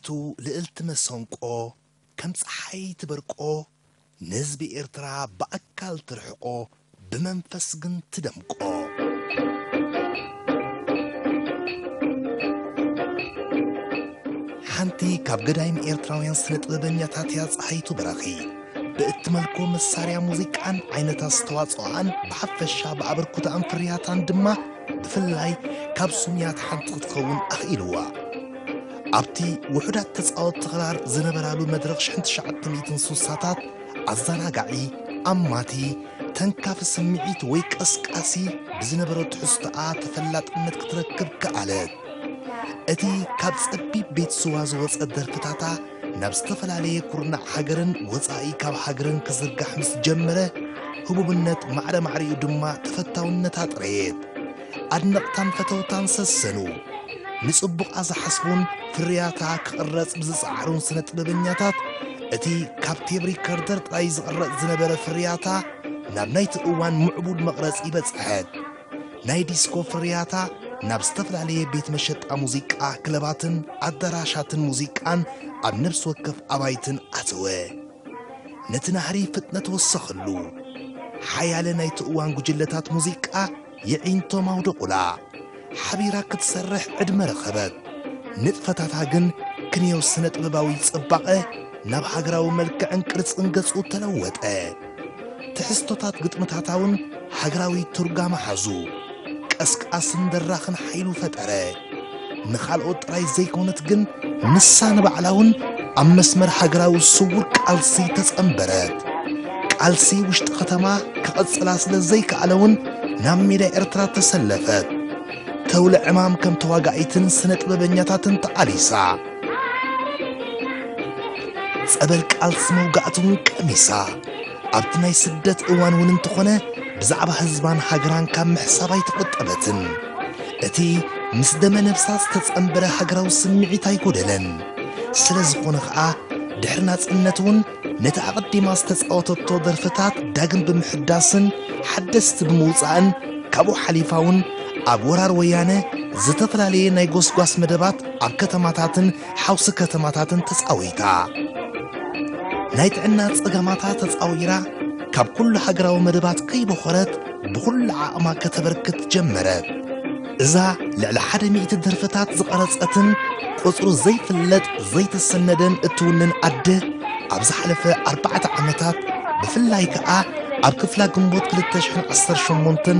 ቱ ልእልቲ መሰንቆ ከም ጸሓይ ትበርቆ፣ ንህዝቢ ኤርትራ ብኣካል ትርሕቆ፣ ብመንፈስ ግን ትደምቆ። ሓንቲ ካብ ገዳይም ኤርትራውያን ስነ ጥበበኛታት እያ ጸሃይቱ በራኺ። ብእትመልኮ መሳርያ ሙዚቃን ዓይነታት ዝተዋጽኦኣን ብሓፈሻ ብኣበርኩታኣን ፍርያታን ድማ ብፍላይ ካብ ስሙያት ሓንቲ ክትኸውን ኣኽኢልዋ። ኣብቲ ውሑዳት ተጻወትቲ ክራር ዝነበራሉ መድረኽ ሽሕን ትሽዓተ ሚእትን ስሳታት ኣዘናጋዒ፣ ኣማቲ፣ ተንካፊ ስምዒት ወይ ቀስቃሲ ብዝነበሮ ትሕዝቶኣ ተፈላጥነት ክትረክብ ከኣለት። እቲ ካብ ጸቢብ ቤት ስዋ ዝወጸ ደርፍታታ ናብ ዝተፈላለየ ኩርናዕ ሃገርን ወጻኢ ካብ ሃገርን ክዝርጋሕ ምስ ጀመረ፣ ህቡብነት ማዕረ ማዕሪኡ ድማ ተፈታውነታ ጥረየት። ኣድነቕታን ፈተውታን ሰሰኑ። ንጽቡቓ ዝሓስቡን ፍርያታ ክቕረጽ ብዝጸዓሩን ስነ ጥበበኛታት፣ እቲ ካብ ቴፕ ሪከርደር ጥራይ ዝቕረጽ ዝነበረ ፍርያታ ናብ ናይቲ እዋን ምዕቡል መቕረጺ በጽሐት። ናይ ዲስኮ ፍርያታ ናብ ዝተፈላለየ ቤት መሸጣ ሙዚቃ፣ ክለባትን ኣዳራሻትን ሙዚቃን ኣብ ነፍሲ ወከፍ ኣባይትን ኣተወ። ነቲ ናህሪ ፍጥነት ወሰኸሉ። ሓያለ ናይቲ እዋን ጉጅለታት ሙዚቃ የዒንቶም ኣውደቑላ። ሓቢራ ክትሰርሕ ዕድመ ረኸበት። ንጥፈታታ ግን ክንዮ ስነ ጥበባዊ ጽባቐ ናብ ሃገራዊ መልክዕን ቅርጽን ገጹ ተለወጠ። ትሕዝቶታት ግጥምታታ እውን ሃገራዊ ትርጓመ ሓዙ። ቀስቃስን ደራኽን ሓይሉ ፈጠረ። ንኻልኦት ጥራይ ዘይኮነት ግን፣ ንሳ ንባዕላ እውን ኣብ መስመር ሃገራዊ ስዉር ቃልሲ ተጸንበረት። ቃልሲ ውሽጢ ከተማ ክቕጽላ ስለ ዘይከኣለ እውን ናብ ሜዳ ኤርትራ ተሰለፈት። ተውለ ዕማም ከም ተዋጋኢትን ስነ ጥበበኛታትን ተቓሊሳ። ጸበል ቃልሲ መውጋእቲ እውን ቀሚሳ። ኣብቲ ናይ ስደት እዋን እውን እንተኾነ፣ ብዛዕባ ህዝባን ሃገራን ካብ ምሕሳብ ኣይተቖጠበትን። እቲ ምስ ደመ ነብሳ ዝተጸንበረ ሃገራዊ ስምዒት ኣይጎደለን። ስለ ዝኾነ ኸኣ፣ ድሕሪ ናጽነት እውን ነቲ ኣቐዲማ ዝተጻወተቶ ደርፍታት ዳግም ብምሕዳስን ሓደስቲ ብምውጻእን፣ ካብኡ ሓሊፋ እውን ኣብ ወራር ወያነ ዝተፈላለየ ናይ ጎስጓስ መደባት ኣብ ከተማታትን ሓውሲ ከተማታትን ተጻዊታ። ናይ ጥዕና ጸገማታ ተጻዊራ፣ ካብ ኩሉ ሃገራዊ መደባት ከይበኾረት ብኹሉ ዓቕማ ከተበርክት ጀመረት። እዛ ልዕሊ ሓደ ሚእቲ ደርፍታት ዝቐረጸትን ቁጽሩ ዘይፍለጥ ዘይተሰነደን እትውንን ኣደ፣ ኣብ ዝሓለፈ ኣርባዕተ ዓመታት ብፍላይ ከኣ ኣብ ክፍላ ግንቦት ክልተ ሽሕን ዓሰርተ ሸሞንተን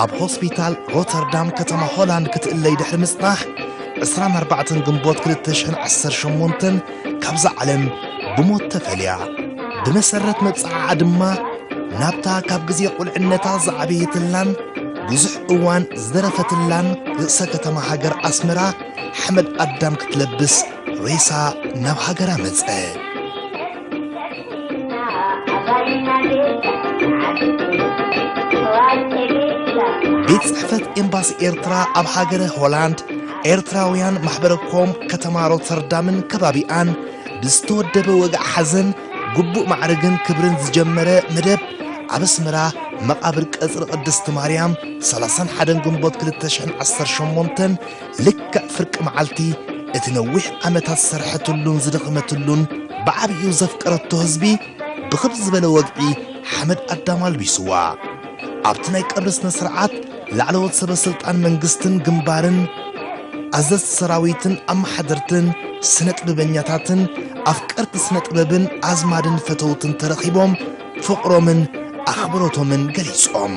ኣብ ሆስፒታል ሮተርዳም ከተማ ሆላንድ ክትእለይ ድሕሪ ምጽናሕ፣ ዕስራን ኣርባዕተን ግንቦት ክልተ ሽሕን ዓሰርተ ሸሞንተን ካብዛ ዓለም ብሞት ተፈልያ። ብመሰረት መብጽዓኣ ድማ ናብታ ካብ ግዜ ቁልዕነታ ዝዓበየትላን ብዙሕ እዋን ዝደረፈትላን ርእሰ ከተማ ሃገር ኣስመራ ሓመድ ኣዳም ክትለብስ ሬሳ ናብ ሃገራ መጸ። ቤት ጽሕፈት ኤምባሲ ኤርትራ ኣብ ሃገረ ሆላንድ ኤርትራውያን ማሕበረኮም ከተማ ሮተርዳምን ከባቢኣን ብዝተወደበ ወግዒ ሓዘን ግቡእ ማዕርግን ክብርን ዝጀመረ መደብ ኣብ ኣስመራ መቓብር ቀጽሪ ቅድስቲ ማርያም ሰላሳን ሓደን ግንቦት ክልተ ሽሕን ዓሰርተ ሸሞንተን ልክዕ ፍርቂ መዓልቲ እቲ ነዊሕ ዓመታት ዝሰርሐትሉን ዝደኸመትሉን ብዓቢኡ ዘፍቀረቶ ህዝቢ ብኽብ ዝበለ ወግዒ ሓመድ ኣዳም ኣልቢስዋ። ኣብቲ ናይ ቀብሪ ስነ ስርዓት ላዕለዎት ሰበ ስልጣን መንግስትን ግንባርን፣ ኣዘዝቲ ሰራዊትን ኣመሓደርትን፣ ስነ ጥበበኛታትን ኣፍቀርቲ ስነ ጥበብን ኣዝማድን ፈተውትን ተረኺቦም ፍቕሮምን ኣኽብሮቶምን ገሊጾም።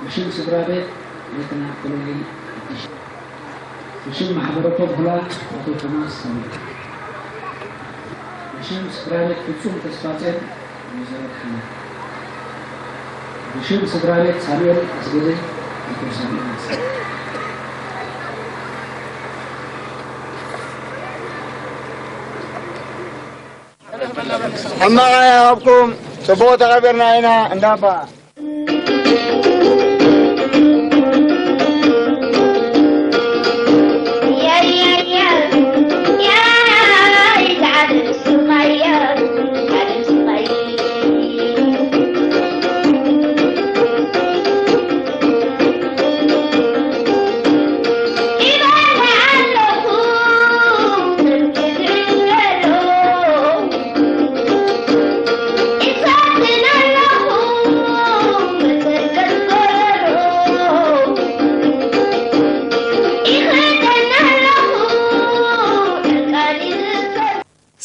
ብሽም ስድራ ቤት ሌተናል ኮሎኔል ሓድሽ፣ ብሽም ማሕበረኮም ሆላንድ ኣቶ ቶማስ ሰሚት፣ ብሽም ስድራ ቤት ፍጹም ተስፋጼን ወይዘሮ ሓና፣ ብሽም ስድራ ቤት ሳሙኤል ኣስገደይ ኣቶ ሳሙኤል ኣስገደይ። ሕማቕ ኣይሃብኩም፣ ጽቡቕ ተቐቢርና ኢና እንዳባ።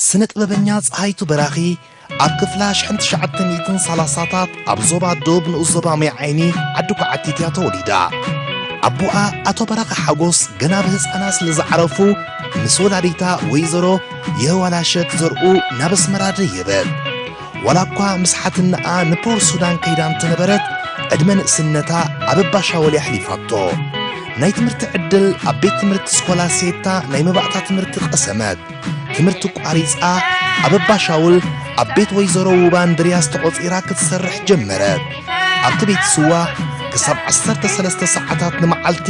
ስነ ጥበበኛ ጸሃይቱ በራኺ ኣብ ክፍላ ሽሕን ትሽዓተ ሚእትን ሰላሳታት ኣብ ዞባ ዶብ ንኡስ ዞባ ማይ ዓይኒ ዓዲ ኳዓቲት እያ ተወሊዳ። ኣቦኣ ኣቶ በራኺ ሓጎስ ገና ብህፃና ስለ ዝዓረፉ ምስ ወላዲታ ወይዘሮ የህዋላሸት ዘርኡ ናብ ኣስመራ ደየበት። ዋላ እኳ ምስ ሓትነኣ ንፖር ሱዳን ከይዳ እንተነበረት ዕድመ ንእስነታ ኣብ ኣባሻወል ኣሕሊፋቶ። ናይ ትምህርቲ ዕድል ኣብ ቤት ትምህርቲ ስኮላሴታ ናይ መባእታ ትምህርቲ ቀሰመት። ትምህርቲ ቋሪጻ ኣብ ኣባሻውል ኣብ ቤት ወይዘሮ ውባ እንድርያስ ተቖጺራ ክትሰርሕ ጀመረት። ኣብቲ ቤት ስዋ ክሳብ ዓሰርተ ሰለስተ ሰዓታት ንመዓልቲ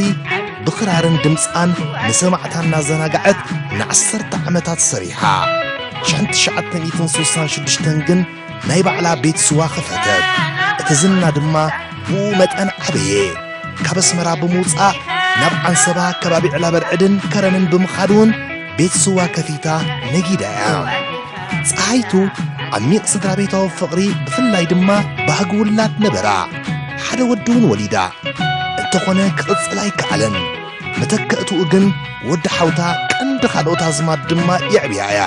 ብኽራርን ድምጻን ንሰማዕታ እናዘናግዐት ንዓሰርተ ዓመታት ሰሪሓ። ሽሕን ትሽዓተ ሚእትን ስሳን ሽዱሽተን ግን ናይ ባዕላ ቤት ስዋ ኸፈተት። እቲ ዝና ድማ ብኡ መጠን ዓበየ። ካብ ኣስመራ ብምውጻእ ናብ ዓንሰባ ከባቢ ዕላበርዕድን ከረንን ብምኻድ እውን ቤት ስዋ ከፊታ ነጊዳ እያ። ጸሃይቱ ዓሚቕ ስድራ ቤታዊ ፍቕሪ ብፍላይ ድማ ባህጊ ውላድ ነበራ። ሓደ ወዲ እውን ወሊዳ። እንተኾነ ክቕጽል ኣይከኣለን። መተክእትኡ ግን ወዲ ሓውታ ቀንዲ ካልኦት ኣዝማድ ድማ የዕብያ እያ።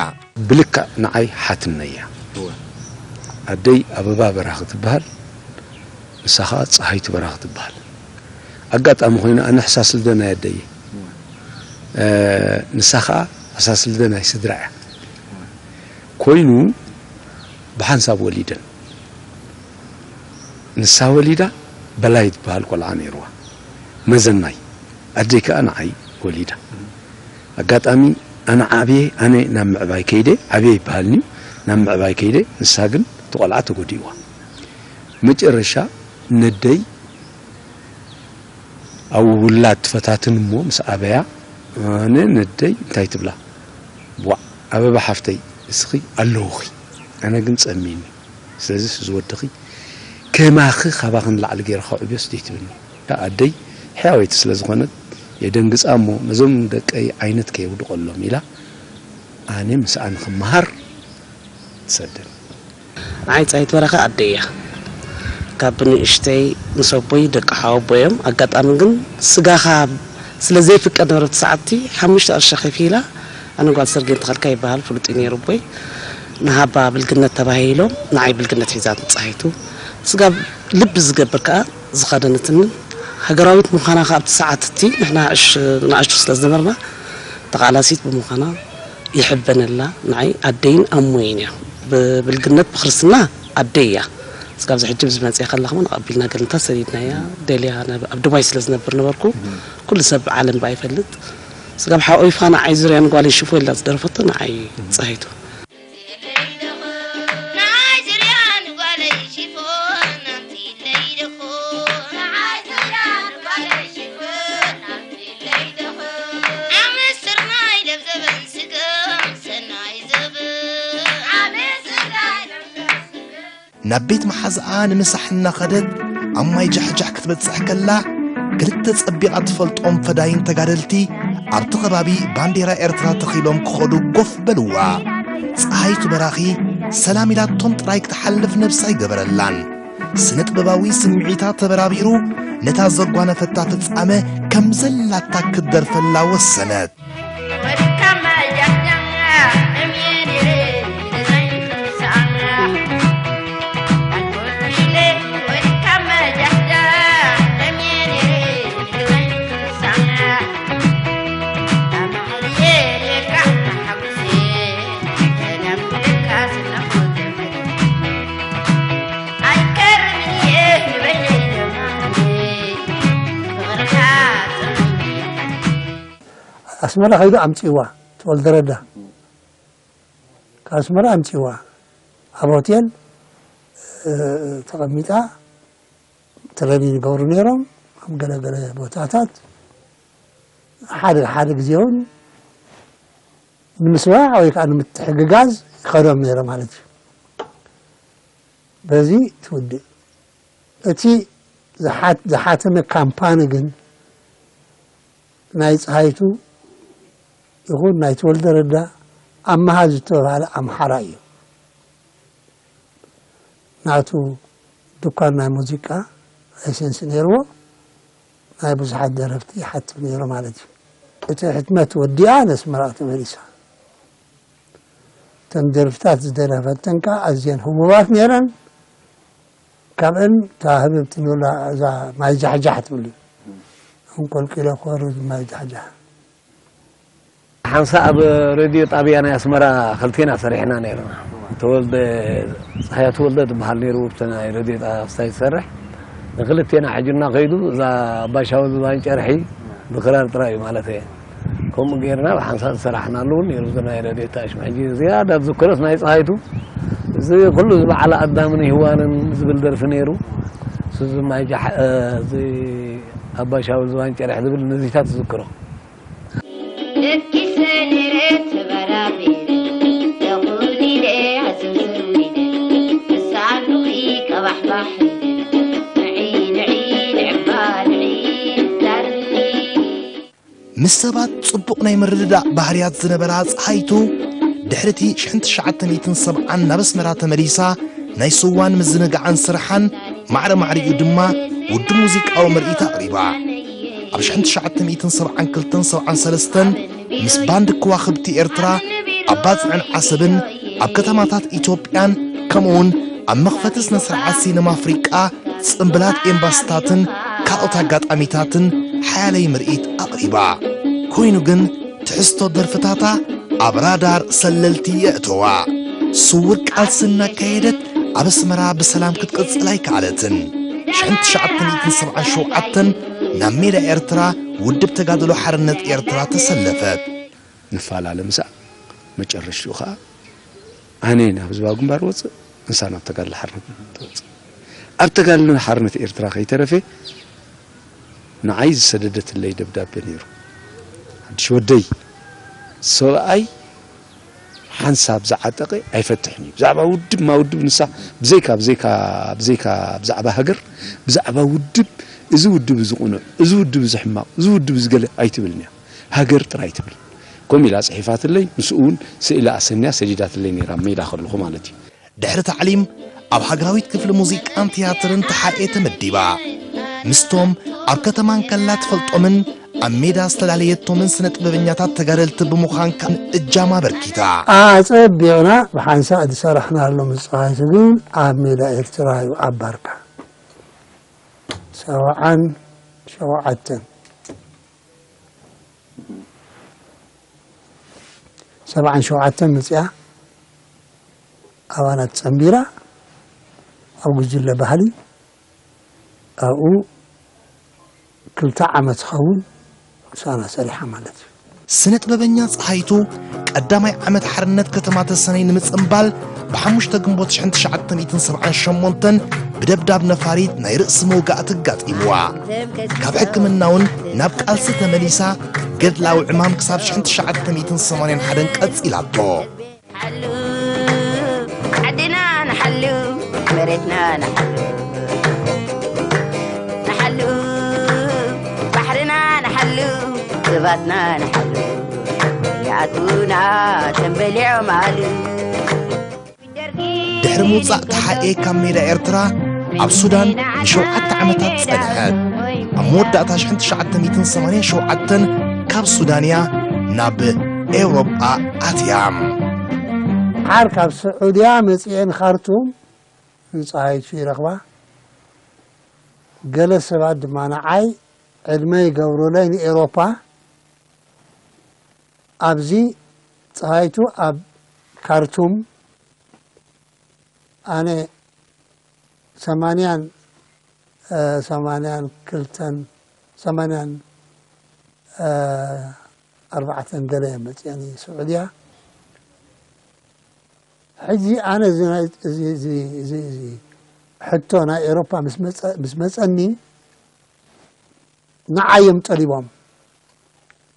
ብልክዕ ንዓይ ሓትነይ እያ። ኣደይ ኣበባ በራኺ ትበሃል፣ ንሳ ኸዓ ጸሃይቱ በራኺ ትበሃል። ኣጋጣሚ ኮይኑ ኣነ ሕሳስ ልደ ናይ ኣደይ እየ። እ፣ ንሳ ኸዓ ሕሳስ ልደ ናይ ስድራ እያ። ኮይኑ ብሓንሳብ ወሊደን። ንሳ ወሊዳ በላይ ትበሃል ቆልዓ ነይርዋ። መዘናይ። ኣደይ ከኣ ንዓይ ወሊዳ። ኣጋጣሚ ኣነ ዓብየ፣ ኣነ ናብ ምዕባይ ከይደ፣ ዓብየ ይበሃልኒ፣ ናብ ምዕባይ ከይደ፣ ንሳ ግን እቲ ቆልዓ ተጎዲእዋ። መጨረሻ ነደይ ኣብ ውላድ ትፈታትን እሞ ምስ ኣበያ፣ ኣነ ነደይ እንታይ ትብላ? ዋዕ፣ ኣበባ ሓፍተይ፣ እስኺ ኣለውኺ፣ ኣነ ግን ጸሚኒ። ስለዚ እዚ ወድኺ ከማኺ ካባኺ ንላዕሊ ገይረ ከዕብዮስ ደይትብልኒ። እታ ኣደይ ሕያወይቲ ስለ ዝኾነት የደንግጻ እሞ ነዞም ደቀይ ዓይነት ከየውድቐሎም ኢላ ኣነ ምስኣ ንኽመሃር ትሰደኒ። ንዓይ ጸሃይቱ በራኺ ኣደይ እያ። ካብ ንእሽተይ ምስ ኣቦይ ደቂ ሓወቦ እዮም። ኣጋጣሚ ግን ስጋኻ ስለ ዘይፍቀድ ነበረ፣ እቲ ሰዓትቲ ሓሙሽተ ቅርሺ ከፊላ፣ ኣነ ጓል ሰርጌን ተኸልካ ይበሃል፣ ፍሉጥ እዩ ነይሩ ኣቦይ። ንሃባ ብልግነት ተባሂሎም ንዓይ ብልግነት ሒዛ ጸሃይቱ። ስጋብ ልቢ ዝገብር ከኣ ዝኸደነትንን ሃገራዊት ምዃና ከኣ ኣብቲ ሰዓት እቲ ንሕና እሽ-፣ ንኣሽቱ ስለ ዝነበርና ተቓላሲት ብምዃና ይሕበነላ። ንዓይ ኣደይን ኣሞይን እያ። ብብልግነት ብክርስትና ኣደይ እያ። ስጋብ እዚ ሕጂ ዝመጽእ ከላ ከማን ኣቐቢልና ገለንታ ሰዲድናያ። ደልያ ናብ፣ ኣብ ዱባይ ስለ ዝነብር ነበርኩ። ኩሉ ሰብ ዓለም ብኣ ይፈልጥ። ስጋብ ሓቆይፋ ንዓይ ዙርያን ጓለይ ሽፎ ኢላ ዝደረፈቶ ንዓይ ጸሃይቱ። ናብ ቤት መሓዝኣ ንምሳሕ እናኸደት ኣብ ማይ ጃሕጃሕ ክትበጽሕ ከላ፣ ክልተ ጸቢቓ ትፈልጦም ፈዳይን ተጋደልቲ ኣብቲ ከባቢ ባንዴራ ኤርትራ ተኺሎም ክኸዱ ኮፍ በልዋ። ጸሃይቱ በራኺ ሰላም ኢላቶም ጥራይ ክትሓልፍ ነብሳ ኣይገበረላን። ስነ ጥበባዊ ስምዒታ ተበራቢሩ ነታ ዘጓነፈታ ፍጻመ ከም ዘላታ ክትደርፈላ ወሰነት። ኣስመራ ከይዱ ኣምጺእዋ፣ ተወልደ ረዳ ካብ ኣስመራ ኣምጺእዋ። ኣብ ሆቴል፣ እ፣ ተቐሚጣ ተለቪዥን ይገብሩ ነይሮም። ኣብ ገለ ገለ ቦታታት ሓደ ሓደ ግዜ እውን ንምስማዕ ወይ ከዓ ንምትሕግጋዝ ይኸዶም ነይሮም ማለት እዩ። በዚ ትውድእ። እቲ ዝሓት-፣ ዝሓተመ ካምፓኒ ግን ናይ ጸሃይቱ ይኹን ናይ ተወልደ ረዳ ኣመሃ ዝተባህለ ኣምሓራይ እዩ። ናቱ ድኳን ናይ ሙዚቃ ላይሰንስ ነይርዎ። ናይ ብዙሓት ደረፍቲ ይሓትም ነይሩ ማለት እዩ። እቲ ሕትመት ወዲኣ ነስመራ ተመሊሳ። እተን ደርፍታት ዝደረፈተን ከዓ ኣዝየን ህቡባት ነይረን። ካብአን እታ ህብብቲ ንብላ እዛ ማይ ጃሕጃሕ ትብል እዩ። እንቆልቂለ ክወርድ ማይ ጃሕጃሕ። ሓንሳ ኣብ ሬድዮ ጣብያ ናይ ኣስመራ ክልቴና ሰሪሕና ነይርና። ተወልደ፣ ፀሃያ ተወልደ ትበሃል ነይሩ፣ ኣብቲ ናይ ሬድዮ ጣብያ ዝሰርሕ። ንክልቴና ሕጅና ከይዱ፣ እዛ ኣባሻዊ ዝባን ጨርሒ ብክራር ጥራይ እዩ ማለት እየ። ከምኡ ጌርና ብሓንሳእ ዝሰራሕናሉ እውን ነይሩ፣ እዚ ናይ ረድኤት ኣሽም። ሕጂ ዝያዳ ዝዝክሮስ ናይ ፀሃይቱ፣ እዚ ኩሉ እዚ በዓል ኣዳምን ሄዋንን ዝብል ደርፊ ነይሩ። እዚ ማይ ጃሕ-፣ እ፣ እዚ ኣባ ሻውል ዝባን ጨርሕ ዝብል ነዚታት ዝዝክሮ። ደቂሰ ነይረ ተበራቢረ፣ ተኹሊለ ኣዘዘዊለ፣ ተሳሉኺ ቀባሕባሕ፣ ንዒ ንዒ ንዕባ ንዒ ዳርኒ። ምስ ሰባት ጽቡቕ ናይ ምርድዳእ ባህርያት ዝነበራ ጸሃይቱ፣ ድሕሪ'ቲ ሽሕን ትሽዓተ ሚእትን ሰብዓን ናብ ኣስመራ ተመሊሳ፣ ናይ ስዋን ምዝንጋዕን ስርሓን፣ ማዕረ ማዕሪኡ ድማ ውድብ ሙዚቃዊ ምርኢት ኣቕሪባ። ኣብ ሽሕን ትሽዓተ ሚእትን ሰብዓን ክልተን ሰብዓን ሰለስተን ምስ ባንድ ከዋኽብቲ ኤርትራ ኣብ ባጽዕን ዓሰብን፣ ኣብ ከተማታት ኢትዮጵያን፣ ከምኡውን ኣብ መኽፈቲ ስነ ስርዓት ሲነማ ኣፍሪቃ፣ ጽምብላት ኤምባስታትን ካልኦት ኣጋጣሚታትን ሓያለይ ምርኢት ኣቕሪባ። ኮይኑ ግን፣ ትሕዝቶ ደርፍታታ ኣብ ራዳር ሰለልቲ የእተዋ። ስዉር ቃልሲ እናካየደት ኣብ ኣስመራ ብሰላም ክትቅጽል ኣይከኣለትን። ሽሕን ትሽዓተ ሚእትን ሰብዓን ሸውዓተን ናብ ሜዳ ኤርትራ ውድብ ተጋድሎ ሓርነት ኤርትራ ተሰለፈት። ንፈላለ ምስኣ፣ መጨረሽትኡ ኸኣ ኣነ ናብ ህዝባዊ ግንባር ወፅእ፣ ንሳ ናብ ተጋድሎ ሓርነት ትወፅእ። ኣብ ተጋድሎ ሓርነት ኤርትራ ከይተረፈ ንዓይ ዝሰደደትለይ ደብዳቤ ነይሩ። ሓድሽ ወደይ፣ ሰብኣይ ሓንሳብ ዝዓጠቐ ኣይፈትሕን እዩ። ብዛዕባ ውድብ ማ ውድብ ንሳ ብዘይካ፣ ብዘይካ፣ ብዘይካ ብዛዕባ ሃገር፣ ብዛዕባ ውድብ፣ እዚ ውድብ እዚ ቁኑዕ፣ እዚ ውድብ እዚ ሕማቕ፣ እዚ ውድብ እዚ ገለ ኣይትብልን እያ። ሃገር ጥራይ ትብል። ከምኡ ኢላ ጽሒፋትለይ፣ ምስኡ እውን ስእሊ ኣሰንያ ሰዲዳትለይ ነይራ፣ ኣብ ሜዳ ከለኹ ማለት እዩ። ድሕሪ ታዕሊም፣ ኣብ ሃገራዊት ክፍሊ ሙዚቃን ትያትርን ተሓኤ ተመዲባ። ምስቶም ኣብ ከተማ እንከላ ትፈልጦምን ኣብ ሜዳ ዝተላለየቶምን ስነ ጥበበኛታት ተጋደልቲ ብምዃን ከኣ እጃማ ኣበርኪታ። ኣጸቢቕና ብሓንሳእ ዝሰራሕናሉ ምጽዋት ግን ኣብ ሜዳ ኤርትራ እዩ፣ ኣብ ባርካ። ሰብዓን ሸውዓተን። ሰብዓን ሸውዓተን መጺኣ ኣባላት ጸንቢራ ኣብ ጉጅለ ባህሊ ኣብኡ ክልተ ዓመት ዝኸውን ምሳና ሰሪሓ ማለት እዩ። ስነ ጥበበኛ ጸሃይቱ ቀዳማይ ዓመት ሓርነት ከተማ ተሰነይ ንምጽንባል ብሓሙሽተ ግንቦት ሽሕን ትሽዓተ ሚእትን ሰብዓን ሸሞንተን ብደብዳብ ነፋሪት ናይ ርእሲ መውጋእቲ ኣጋጢምዋ። ካብ ሕክምና እውን ናብ ቃልሲ ተመሊሳ ገድላዊ ዕማም ክሳብ ሽሕን ትሽዓተ ሚእትን ሰማንያን ሓደን ቀጺላቶ። ንሓሉ፣ ዓድና ንሓሉ፣ መሬትና ንሓሉ። ንሓሉ፣ ባሕርና ንሓሉ፣ ሰባትና ንሓሉ። ይኣትዉና ተንበሊዖም ኣሉ። ድሕሪ ምውጻእ ተሓኤ ካብ ሜዳ ኤርትራ፣ ኣብ ሱዳን ንሸውዓተ ዓመታት ጸንሐት። ኣብ መወዳእታ ሽሕን ትሽዓተ ሚእትን ሰማንያን ሸውዓተን ካብ ሱዳን እያ ናብ ኤውሮጳ ኣትያ። ሓር ካብ ስዑድያ መጺኤ ንኻርቱም ንጸሃይቱ ይረኽባ። ገለ ሰባት ድማ ንዓይ ዕድመ ይገብሩለይ ንኤውሮጳ። ኣብዚ ጸሃይቱ ኣብ ካርቱም ኣነ ሰማንያን፣ እ፣ ሰማንያን ክልተን፣ ሰማንያን፣ እ፣ ኣርባዕተን ገለ እየ መጽእኒ ስዑድያ። ሕጂ ኣነ እዚ ናይ፣ እዚ፣ እዚ፣ እዚ፣ እዚ ሕቶ ናይ ኤውሮፓ ምስ መጸ-፣ ምስ መጸኒ ንዓይ እዮም ጠሊቦም።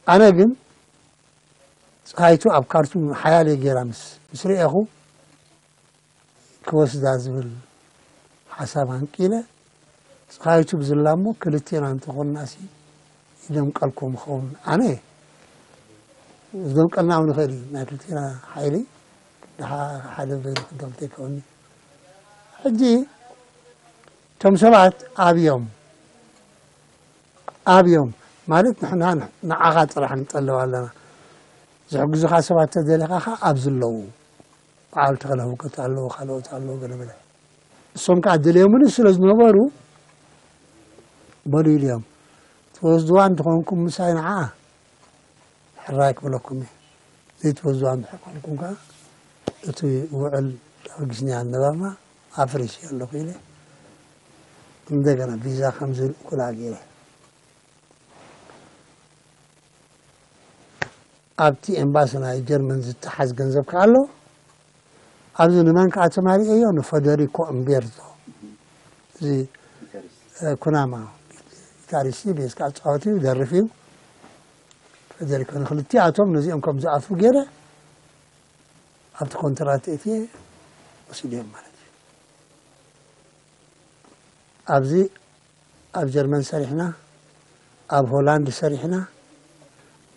ኣነ ግን ጸሃይቱ ኣብ ካርቱም ሓያለይ ጌራ ምስ፣ ምስ ርኤኹ ክወስዳ ዝብል ሓሳብ ኣንቂለ፣ ጸሃይቱ ብዝላ እሞ ክልቴና እንተኾንናሲ ይደምቀልኩም ይኸውን። ኣነ ዝደምቀልና እውን ይኽእል እዩ፣ ናይ ክልቴና ሓይሊ ደሓ-፣ ሓደ በይኑ ክደምቅ ዘይከውኒ። ሕጂ እቶም ሰባት ኣብዮም፣ ኣብዮም ማለት ንሕና ንዓኻ ጥራሕ ንጠልብ ኣለና። ዝሕግዙኻ ሰባት ተደሊኻ ኸዓ ኣብዚ ኣለዉ። በዓል ተኽለ ህውከት ኣለዎ፣ ካልኦት ኣለዎ፣ ገለ መለ። እሶም ከዓ ደልዮምኒ ስለ ዝነበሩ፣ በሉ ኢልዮም፣ ትወስድዋ እንተኾንኩም ምሳይ ንዓ ሕራይ ክብለኩም እየ። ዘይትወስድዋ እንድሕር ኮንኩም ከዓ፣ እቲ ውዕል ተበጊስና ዝነበርና ኣፍሪሰ ኣለኹ ኢለ፣ እንደገና ቪዛ ከም ዝልእኩላ ገይረ። ኣብቲ ኤምባሲ ናይ ጀርመን ዝተሓዝ ገንዘብ ከኣ ኣሎ። ኣብዚ ንመን ከኣ ተማሊኤዮ? ንፈደሪኮ እምቤርቶ። እዚ፣ እ፣ ኩናማ ጊታሪስት እዩ፣ ቤዝ ከኣ ጻወት እዩ፣ ደርፍ እዩ። ፈደሪኮ ንክልቲኣቶም ነዚኦም ከም ዝኣትዉ ገይረ ኣብቲ ኮንትራት እትየ ወሲደዮም ማለት እዩ። ኣብዚ ኣብ ጀርመን ሰሪሕና፣ ኣብ ሆላንድ ሰሪሕና፣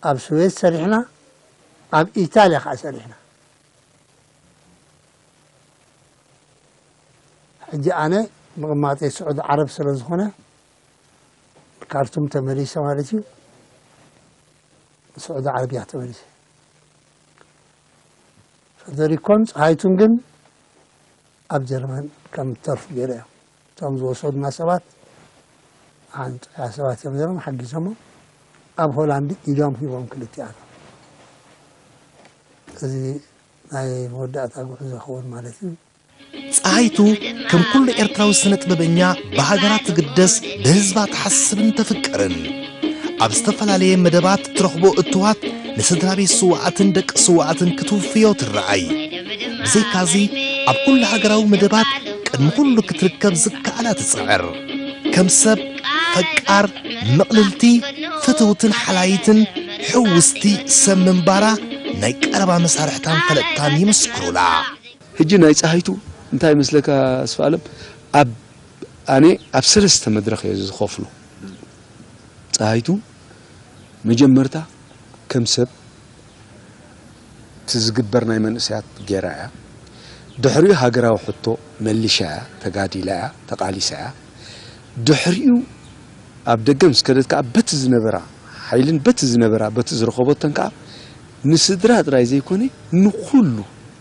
ኣብ ስዌድ ሰሪሕና፣ ኣብ ኢጣልያ ከኣ ሰሪሕና። ሕጂ ኣነ ምቕማጠይ ስዑዲ ዓረብ ስለ ዝኾነ፣ ካርቱም ተመሊሰ ማለት እዩ። ስዑዲ ዓረብያ ተመሊሰ። ፈደሪኮን ፀሃይቱን ግን ኣብ ጀርመን ከም እተርፉ ገይረ እዮም። እቶም ዝወሰዱና ሰባት፣ ሓንጫያ ሰባት እዮም ነይሮም፣ ሓጊዞሞም። ኣብ ሆላንድ ኢዶም ሂቦም ክልቲኣቶም። እዚ ናይ መወዳእታ ጉዕዞ ክኸውን ማለት እዩ። ፀሃይቱ ከም ኩሉ ኤርትራዊ ስነ ጥበበኛ ብሃገራ ትግደስ፣ ብህዝባ ትሓስብን ተፍቅርን። ኣብ ዝተፈላለየ መደባት ትረኽቦ እትዋት ንስድራ ቤት ስውኣትን ደቂ ስውኣትን ክትውፍዮ ትረኣይ። ብዘይካዚ ኣብ ኩሉ ሃገራዊ መደባት ቅድሚ ኩሉ ክትርከብ ዝከኣላ ትጽዕር። ከም ሰብ ፈቃር፣ ምቕልልቲ፣ ፍትውትን ሓላይትን ሕውስቲ ሰብ ምንባራ ናይ ቀረባ መሳርሕታን ፈለጥታን ይምስክሩላ። ሕጂ ናይ ፀሃይቱ እንታይ ይመስለካ ኣስፋለም? ኣብ ኣነ ኣብ ሰለስተ መድረኽ እየ ዝኸፍሎ። ፀሃይቱ መጀመርታ ከም ሰብ እቲ ዝግበር ናይ መንእሰያት ጌራ እያ። ድሕሪኡ ሃገራዊ ሕቶ መሊሻ እያ፣ ተጋዲላ እያ፣ ተቓሊሳ እያ። ድሕሪኡ ኣብ ደገ ምስ ከደት ከኣ በቲ ዝነበራ ሓይልን በቲ ዝነበራ በቲ ዝረኸበቶን ከኣ ንስድራ ጥራይ ዘይኮነ ንኹሉ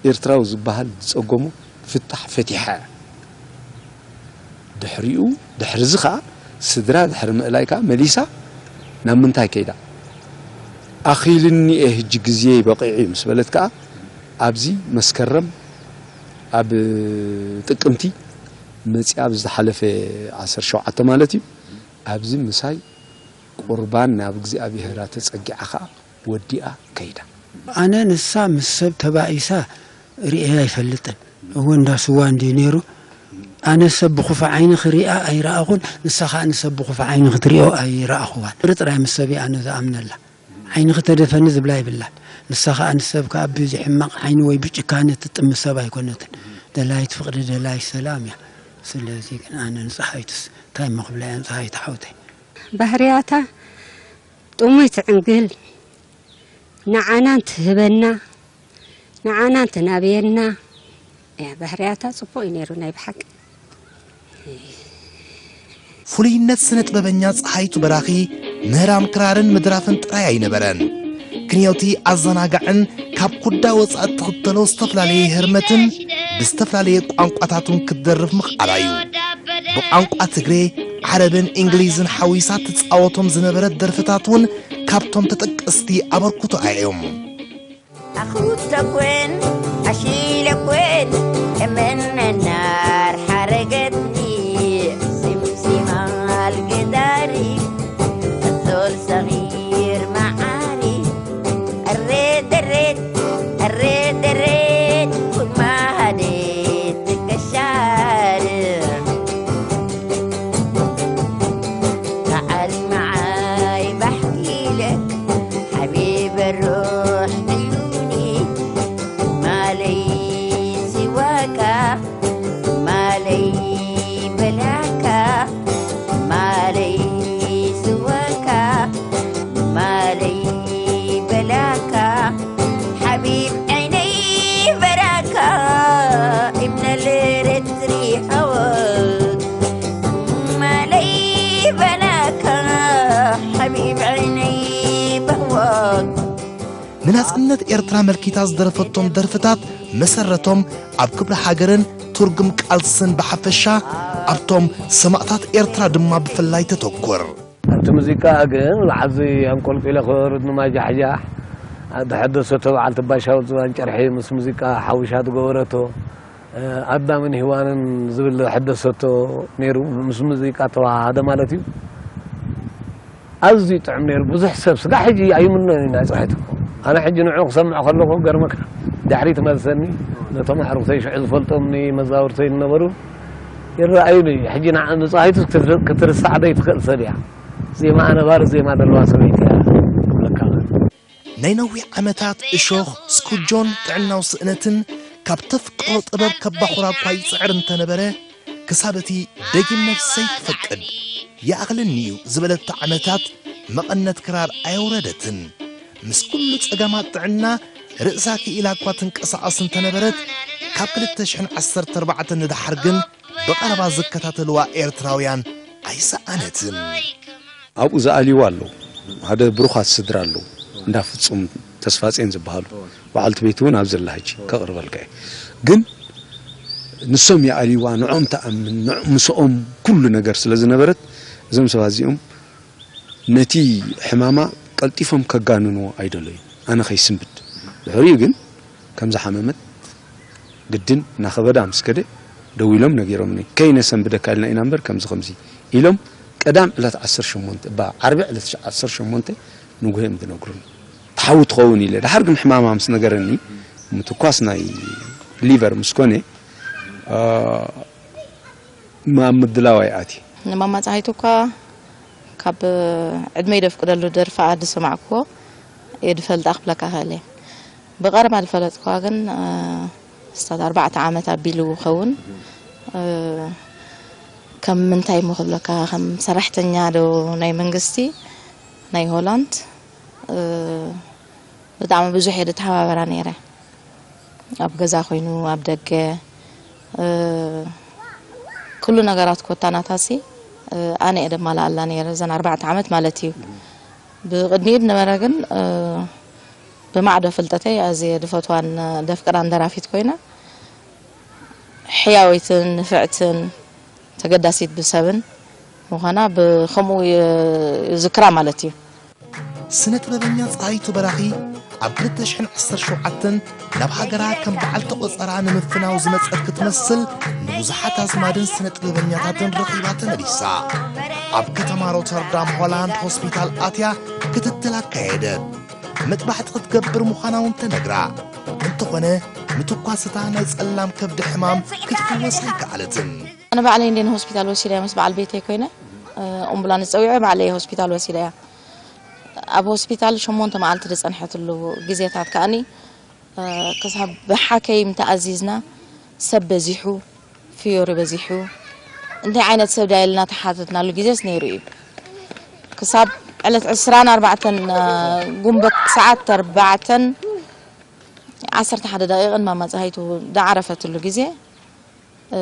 ኤርትራዊ ዝበሃል ዝጸገሞ ፍታሕ ፈቲሓ እያ። ድሕሪኡ፣ ድሕሪ እዚ ኸኣ ስድራ ድሕሪ ምእላይ ከኣ መሊሳ ናብ ምንታይ ከይዳ? ኣኺሉኒ እየ፣ ሕጂ ግዜይ በቒዑ እዩ ምስ በለት ከኣ ኣብዚ መስከረም፣ ኣብ ጥቅምቲ መጺኣ፣ ኣብ ዝሓለፈ ዓሰርተ ሸውዓተ ማለት እዩ፣ ኣብዚ ምሳይ ቁርባን ናብ እግዚኣብሄራ ተጸጊዓ ኸኣ ወዲኣ ከይዳ። ኣነ ንሳ ምስ ሰብ ተባኢሳ ርእየ ኣይፈልጥን። እወ፣ እንዳ ስዋ እንድዩ ነይሩ። ኣነ ሰብ ብኽፉእ ዓይኒ ክሪኣ ኣይረኣኹን፣ ንሳ ኸኣ ንሰብ ብኽፉእ ዓይኒ ክትሪኦ ኣይረኣኹዋን። ጥርጥራይ ምስ ሰብ እየ ኣነ ዝኣምነላ። ዓይንኺ ተደፈኒ ዝብላ ይብላን። ንሳ ኸኣ ንሰብ ከኣ ብሕማቕ ዓይኒ ወይ ብጭካነ ትጥምት ሰብ ኣይኮነትን። ደላይት ፍቕሪ፣ ደላይት ሰላም እያ። ስለዚ ግን ኣነ ንጸሃይቱስ እንታይ እሞ ክብላ እየ ንጸሃይቱ ሓውተይ። ባህርያታ ጥሙይ ትዕንግል፣ ንዓና እንትህበና፣ ንዓና እንትናብየና፣ እያ፣ ባህርያታ ጽቡቕ እዩ ነይሩ ናይ ብሓቂ። ፍሉይነት ስነ ጥበበኛ ጸሃይቱ በራኺ ምህራም ክራርን ምድራፍን ጥራይ ኣይነበረን። ክንዮቲ ኣዘናጋዕን ካብ ኩዳ ወጻእ እትኽተሎ ዝተፈላለየ ህርመትን ብዝተፈላለየ ቋንቋታት እውን ክትደርፍ ምኽኣላ እዩ። ብቋንቋ ትግሬ፣ ዓረብን እንግሊዝን ሓዊሳ ትጻወቶም ዝነበረት ደርፍታት እውን ካብቶም ተጠቀስቲ ኣበርክቶኣ እዮም። ኣኹተኮን ኣሺለኮን እመነናር ሓረገትኒ ስምሲማ ኣልገዳሪ እዞል ሰጊር መዓሪ እሬት እሬት እሬት እሬት ኩማሃዴት ትከሻር تعال معاي بحكي لك حبيب الروح عيوني مالي سواك مالي بلاك مالي سواك مالي بلاك حبيب عين ንናጽነት ኤርትራ መልኪታ ዝደረፈቶም ደርፍታት መሰረቶም ኣብ ክብሪ ሃገርን ትርጉም ቃልስን ብሓፈሻ ኣብቶም ሰማእታት ኤርትራ ድማ ብፍላይ ተተኩር። ኣብቲ ሙዚቃ ግን ብዓዚ ኣንቆልቂለ ክወርድ ንማጃሕጃሕ፣ ተሐደሰቶ በዓልቲ ባሻው ዝባን ጨርሒ ምስ ሙዚቃ ሓዊሻ ዝገበረቶ፣ ኣዳምን ሂዋንን ዝብል ሕደሰቶ ነይሩ። ምስ ሙዚቃ ተዋሃደ ማለት እዩ። ኣዝዩ ጥዑም ነይሩ። ብዙሕ ሰብ ስጋ ሕጂ ኣይምነን ኢና ጽሕት። ኣነ ሕጂ ንዑ ክሰምዕ ከለኹ ገርመካ ድሕሪ ትመልሰኒ፣ ነቶም ኣዕሩኽተይ ሽዑ ዝፈልጦም መዛውርተይ ዝነበሩ ይረኣዩኒ። ሕጂ ንዓ-፣ ንጽሃይቱ ክትር-፣ ክትርሳዕ ዘይትኽእል ሰብ እያ። ዜማኣ ነባሪ ዜማ ዘለዋ ሰበይቲ እያ ክብለካ። ናይ ነዊሕ ዓመታት እሾኽ፣ ስኩጆን ጥዕናዊ ስእነትን ካብ ተፍቅሮ ጥበብ ከባኹራ እኳ ይጽዕር እንተነበረ፣ ክሳብ እቲ ደጊም ነፍሰይ ክፈቅድ ይኣኽለኒ እዩ ዝበለቶ ዓመታት መቐነት ክራር ኣየውረደትን። ምስ ኩሉ ጸገማት ጥዕና ርእሳ ክኢላ እኳ ትንቀሳቐስ እንተነበረት፣ ካብ ክልተ ሽሕን ዓሰርተ ኣርባዕተን ንደሓር ግን ብቐረባ ዝከታተልዋ ኤርትራውያን ኣይሰኣነትን። ኣብኡ ዝኣልይዋ ኣለዉ። ሓደ ብሩኻት ስድራ ኣለዉ። እንዳ ፍጹም ተስፋጼን ዝበሃሉ። በዓልቲ ቤት እውን ኣብ ዘላ ሕጂ ከቕርበልካ እየ። ግን ንሶም ይኣልይዋ፣ ንዖም ትኣምን፣ ንዕ-፣ ምስኦም ኩሉ ነገር ስለ ዝነበረት፣ እዞም ሰባት እዚኦም ነቲ ሕማማ ቀልጢፎም ከጋንንዎ ኣይደለዩን። ኣነ ከይስንብድ። ድሕሪኡ ግን ከም ዝሓመመት ግድን እናኸበዳ ምስ ከደ ደዊሎም ነጊሮምኒ። ከይነሰንብደካ ኢልና ኢና እምበር ከምዚ ከምዚ ኢሎም ቀዳም ዕለት ዓሰርተ ሸሞንተ፣ እባ ዓርቢ ዕለት ዓሰርተ ሸሞንተ ንጉሆ እዮም ዝነግሩኒ። ትሓዊ ትኸውን ኢለ። ድሓር ግን ሕማማ ምስ ነገረኒ ምትኳስ ናይ ሊቨር ምስ ኮነ፣ አ፣ ማ-፣ ምድላው ኣይኣትየ። ንማማ ጸሃይቱ እኳ ካብ ዕድመይ ደፍቅደሉ ደርፋ ዝሰማዕክዎ እየ ዝፈልጣ ክብለካ እኽእል እየ። ብቐረባ ዝፈለጥክዋ ግን፣ እ፣ ክሳብ ኣርባዕተ ዓመት ኣቢሉ ይኸውን። እ፣ ከም ምንታይ እሞ ክብለካ፣ ከም ሰራሕተኛ ዶ ናይ መንግስቲ ናይ ሆላንድ፣ እ፣ ብጣዕሚ ብዙሕ እየ ዝተሓባበራ ነይረ። ኣብ ገዛ ኮይኑ፣ ኣብ ደገ፣ እ፣ ኩሉ ነገራት ኮታ ናታሲ፣ እ፣ ኣነ እየ ደማልኣላ ነይረ፣ እዘን ኣርባዕተ ዓመት ማለት እዩ። ብቕድሚኡ ዝነበረ ግን፣ እ፣ ብማዕዶ ፍልጠተይ ኣዝየ ዝፈትዋን ደፍቅራን ደራፊት ኮይና፣ ሕያወይትን ንፍዕትን ተገዳሲት ብሰብን ምዃና ብኸምኡ የ-፣ ይዝክራ ማለት እዩ። ስነ ጥበበኛ ጸሃይቱ በራኺ ኣብ ክልተ ሽሕን ዓሰርተ ሸውዓተን ናብ ሃገራ ከም በዓልቲ ቆጸራ ንምፍናው ዝመጸት ክትመስል፣ ንብዙሓት ኣዝማድን ስነ ጥበበኛታትን ረኺባ ተመሊሳ። ኣብ ከተማ ሮተርዳም ሆላንድ ሆስፒታል ኣትያ ክትትል ኣካየደት። መጥባሕቲ ክትገብር ምዃና እውን ተነግራ። እንተኾነ፣ ምትኳስታ ናይ ጸላም ከብዲ ሕማም ክትፍወስ ኣይከኣለትን። ኣነ ባዕለይ እንደ ንሆስፒታል ወሲደያ ምስ በዓል ቤተይ ኮይነ፣ እ፣ ኣምቡላንስ ጸዊዐ ባዕለይ ሆስፒታል ወሲደያ። ኣብ ሆስፒታል ሸሞንተ መዓልቲ ዝጸንሐትሉ ግዜታት ከኣኒ፣ እ፣ ክሳብ ብሓከይም ተኣዚዝና፣ ሰብ በዚሑ፣ ፍዮሪ በዚሑ፣ እንታይ ዓይነት ሰብ ድያ ኢልና ተሓተትናሉ ግዜስ ነይሩ እዩ። ክሳብ ዕለት ዕስራን ኣርባዕተን፣ እ፣ ጉንበት ሰዓት ኣርባዕተን ዓሰርተ ሓደ ደቂቕን ማማ ጸሃይቱ ዝዓረፈትሉ ግዜ፣ እ፣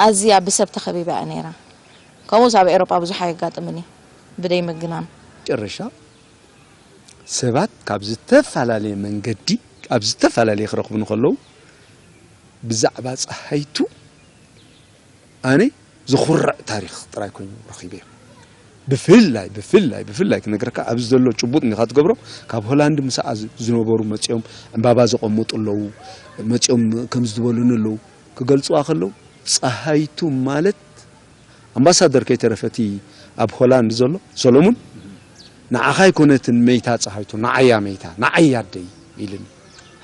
ኣዝያ ብሰብ ተኸቢባ እያ ነይራ። ከምኡስ ኣብ ኤውሮጳ ብዙሕ ኣየጋጥምን እዩ፣ ብደይ ምግናን። መጨረሻ ሰባት ካብ ዝተፈላለየ መንገዲ፣ ኣብ ዝተፈላለየ ክረኽቡኒ ከለዉ፣ ብዛዕባ ጸሃይቱ ኣነ ዝኹርዕ ታሪኽ ጥራይ ኮይኑ ረኺበዮ። ብፍላይ፣ ብፍላይ፣ ብፍላይ ክነግረካ፣ ኣብዚ ዘሎ ጭቡጥ እንዲኻ ትገብሮ፣ ካብ ሆላንድ ምስኣ ዝ-፣ ዝነበሩ መጺኦም ዕምባባ ዘቐመጡ ኣለዉ፣ መጺኦም ከምዚ ዝበሉኒ ኣለዉ። ክገልጽዋ ከለዉ፣ ጸሃይቱ ማለት ኣምባሳደር ከይተረፈ እቲ ኣብ ሆላንድ ዘሎ ሰሎሙን፣ "ንዓኻ ኣይኮነትን መይታ ጸሃይቱ፣ ንዓያ መይታ፣ ንዓያ ኣደይ" ኢሉኒ።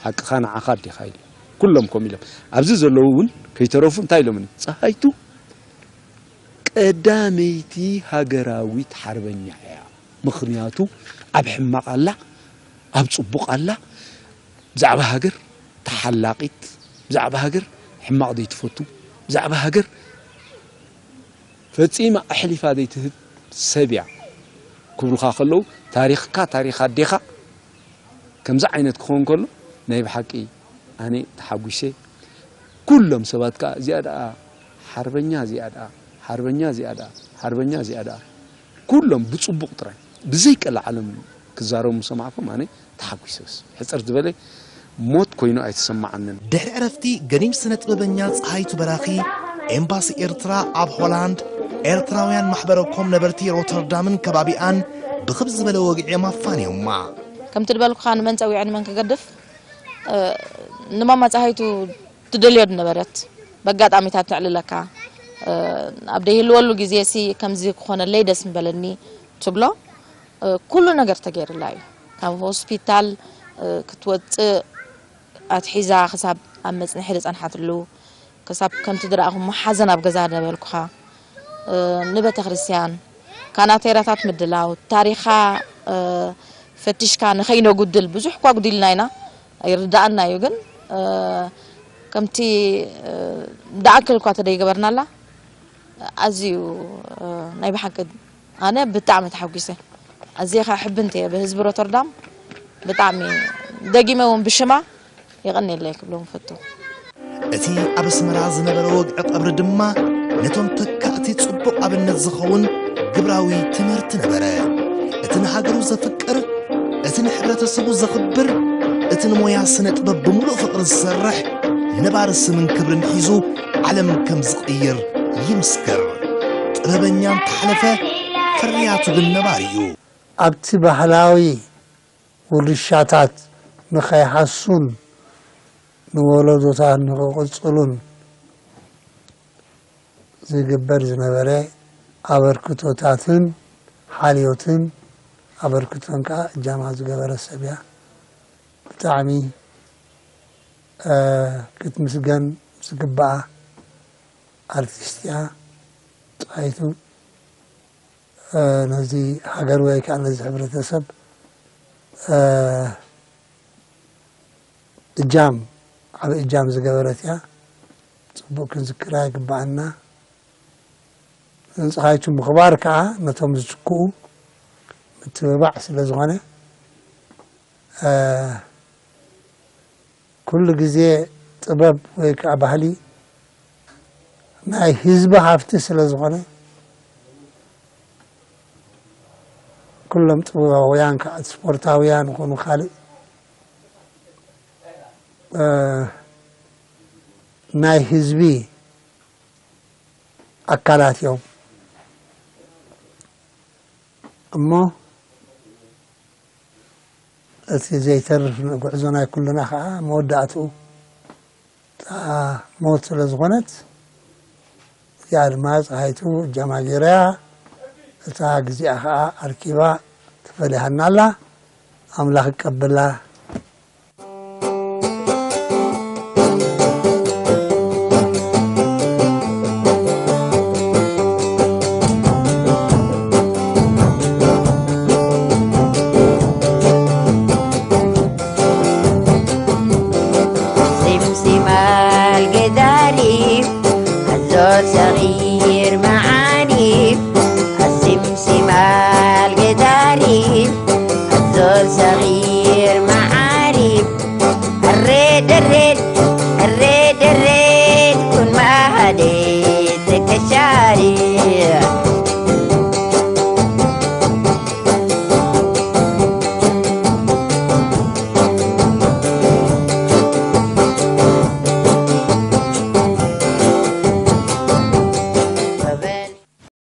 "ሓቅኻ ንዓኻ ኣዴኻ" ኢሉ። ኩሎም ከምኡ ኢሎም። ኣብዚ ዘለዉ እውን ከይተረፉ እንታይ ኢሎምኒ? "ጸሃይቱ ቀዳመይቲ ሃገራዊት ሓርበኛ እያ። ምኽንያቱ ኣብ ሕማቕ ኣላ፣ ኣብ ጽቡቕ ኣላ፣ ብዛዕባ ሃገር ተሓላቒት፣ ብዛዕባ ሃገር ሕማቕ ዘይትፈቱ፣ ብዛዕባ ሃገር ፈጺማ ኣሕሊፋ ዘይትህብ ሰብ እያ" ክብሉኻ ከለዉ፣ ታሪኽካ፣ ታሪኽ ኣዴኻ ከምዚ ዓይነት ክኸውን ከሎ፣ ናይ ብሓቂ ኣነ ተሓጒሰ። ኩሎም ሰባት ከኣ፣ "እዚኣ ደኣ ሓርበኛ፣ እዚኣ ደኣ ሓርበኛ፣ እዚኣ ደኣ ሓርበኛ፣ እዚኣ ደኣ" ኩሎም ብጽቡቕ ጥራይ፣ ብዘይ ቀልዓለም ክዛረቡ ምሰማዕኩም ኣነ ተሓጒሰ። ሕፅር ዝበለ ሞት ኮይኑ ኣይተሰማዓንን። ድሕሪ ዕረፍቲ ገዲም ስነ ጥበበኛ ፀሃይቱ በራኺ ኤምባሲ ኤርትራ ኣብ ሆላንድ ኤርትራውያን ማሕበረ ኮም ነበርቲ ሮተርዳምን ከባቢኣን ብኽብ ዝበለ ወግዒ ኣፋንዮማ። ከምቲ ዝበልኩኻ ንመን ፀዊዑ ንመን ክገድፍ ንማማ ፀሃይቱ ትደልዮ ዝነበረት በጋጣሚታት ተዕልለካ ኣብ ደይህልወሉ ግዜ ሲ ከምዚ ክኾነለይ ደስ ምበለኒ ትብሎ ኩሉ ነገር ተገይርላ እዩ ካብ ሆስፒታል ክትወፅእ ኣትሒዛ ክሳብ ኣብ መፅንሒ ዝፀንሓትሉ ክሳብ ከምቲ ዝረኣኹሞ ሓዘን ኣብ ገዛ ነበልኩኻ ንቤተክርስትያን ካናቴራታት ምድላው ታሪኻ ፈቲሽካ ንኸይነጉድል ብዙሕ እኳ ጉዲልና ኢና ይርዳኣና እዩ ግን ከምቲ ዝኣክል እኳ ተደይገበርናላ ኣዝዩ ናይ ብሓቂ ኣነ ብጣዕሚ ተሓጒሰ ኣዝየ ከኣ ሕብንቲ እየ ብህዝቢ ሮተርዳም ብጣዕሚ ደጊመ እውን ብሽማ የቐንየለይ ክብሎም እፈቱ። እቲ ኣብ ኣስመራ ዝነበረ ወግዒ ቀብሪ ድማ ነቶም ተካእቲ ጽቡቕ ኣብነት ዝኸውን ግብራዊ ትምህርቲ ነበረ። እቲ ንሃገሩ ዘፍቅር፣ እቲ ንሕብረተሰቡ ዘኽብር፣ እቲ ንሞያ ስነ ጥበብ ብምሉእ ፍቕሪ ዝሰርሕ ነባሪ ስምን ክብርን ሒዙ ዓለም ከም ዝቕይር ይምስክር። ጥበበኛ እንተሓለፈ ፍርያቱ ግን ነባሪ እዩ። ኣብቲ ባህላዊ ውርሻታት ንኸይሃሱን ንወለዶታት ንኽቕጽሉን ዝግበር ዝነበረ ኣበርክቶታትን ሓልዮትን ኣበርክቶን ከኣ እጃማ ዝገበረት ሰብ እያ። ብጣዕሚ ክትምስገን ዝግብኣ ኣርቲስት እያ ጣይቱ። ነዚ ሃገር ወይ ከዓ ነዚ ሕብረተሰብ እጃም ዓብ እጃም ዝገበረት እያ። ፅቡቅ ክንዝክራ ይግባኣና። ንፀሃይቱ ምኽባር ከዓ ነቶም ዝትክኡ ምትብባዕ ስለ ዝኾነ ኩሉ ግዜ ጥበብ ወይ ከዓ ባህሊ ናይ ህዝቢ ሃፍቲ ስለ ዝኾነ ኩሎም ጥበባውያን ከዓ ስፖርታውያን ይኹኑ ካልእ ናይ ህዝቢ ኣካላት እዮም እሞ እቲ ዘይተርፍ ጉዕዞ ናይ ኩልና ከዓ መወዳእትኡ ሞት ስለ ዝኾነት እዚኣ ድማ ፀሃይቱ እጃማ ገይራያ እታ ግዜኣ ከዓ ኣርኪባ ተፈሊሃና ኣላ ኣምላኽ ይቀበላ